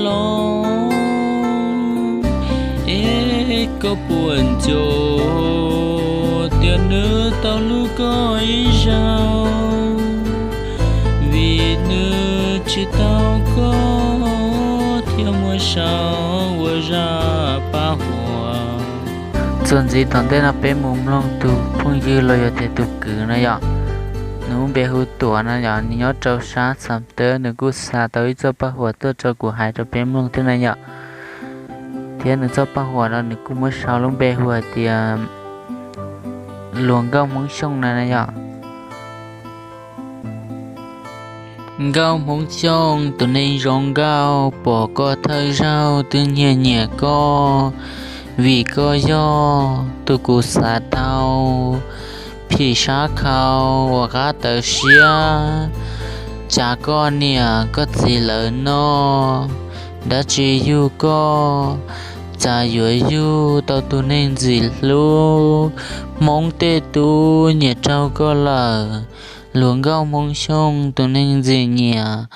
los, es koj puas ntxyov tias nws tau hlub koj ib zaug, vim nws tsis tau koj thiaj muab sau ua zaj paj huam. Txuas ntxiv tom ntej no peb mus mloog tus phooj ywg los yog tias tus kwv no yom, nws lub npe hu Tuam no yom, nws nyob rau sab Xam Tawb, nws kuj xa tau ib txoj paj huam tuaj rau kuv hais rau peb mloog thiab na yom. Thiab nws txoj paj huam no nws kuj muab sau lub npe hu hais tias luag nkauj Hmoob Xyooj na na yom. Nkauj Hmoob Xyooj tus neeg zoo nkauj, pom koj thawj zaug twb nyiag nyiam koj, vim koj yog tus kuv xav tau, phim sab khau uas qab tawv siab, cas koj niam koj txiv lawv noj, dab tsi yug koj, cas yuav yug tau tus neeg ntxim hlub, Hmoob tej tub nyiam raug koj lawm. Luag nkauj Hmoob Xyooj tus neeg ntxim nyiam,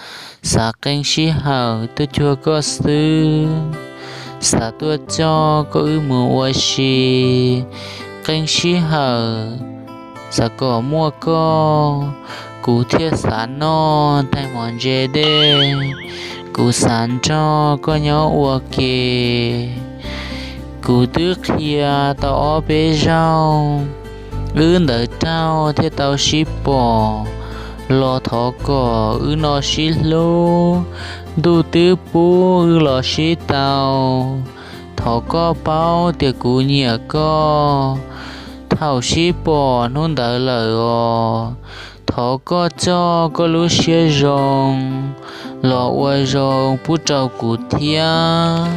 xav qee sij hawm tuaj cuag koj xwb, xav tuaj coj koj wb mus ua si, qee sij hawm xav kom muaj koj, kuv thiaj xav noj nthaij mov ntse dej, kuv xav nrog koj nyob ua ke. Kuv twb qhia tau ob peb zaug, wb ntawd raug thiaj tau sib pom, los thov kom wb no sib hlub, ntuj twb pub wb los sib tau. Thov koj paub tias kuv nyiam koj, thaum sib pom hnub ntawd lawm os, thov koj coj koj lub siab zoo los ua zoo pub rau kuv thiab.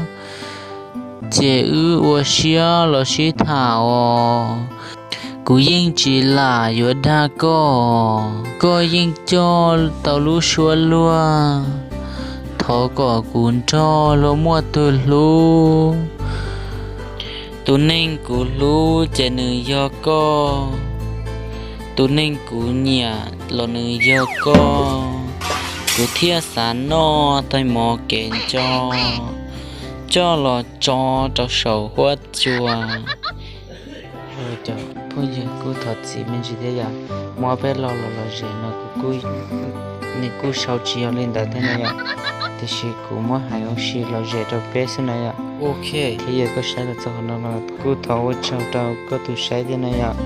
Ces wb ua siab los sib tham os. Kuv yeej tsis lam yuav dag koj, koj yeej coj tau lub suab luag. Thov kom kuv nrog luag muaj tus hlub. Tus neeg kuv hlub ces nws yog koj, tus neeg kuv nyiam los nws yog koj. Kuv thiaj xav noj nthaij mov kev ntso, coj los tso rau saum huab cua. Cov phooj ywg, kuj thov txim me ntsis thiab yom, muab peb lo lus lom zem no kuv kuj, nws kuj sau tsis yog li ntawd thiab na yom, tiam sis kuv muab hais ua si lom zem rau peb xwb na yom. Ok, thiab yog koj saib los txog qhov no los kuj thov ua tsaug rau koj tus saib thiab na yom.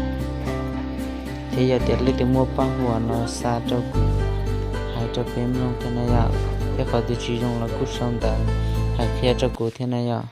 Thiab yog tias leej twg muaj paj huam no xa rau kuv, hais rau peb mloog thiab na yom. Thiab qhov twg tsis zoo los kuj sau ntawv hais qhia rau kuv thiab na yom.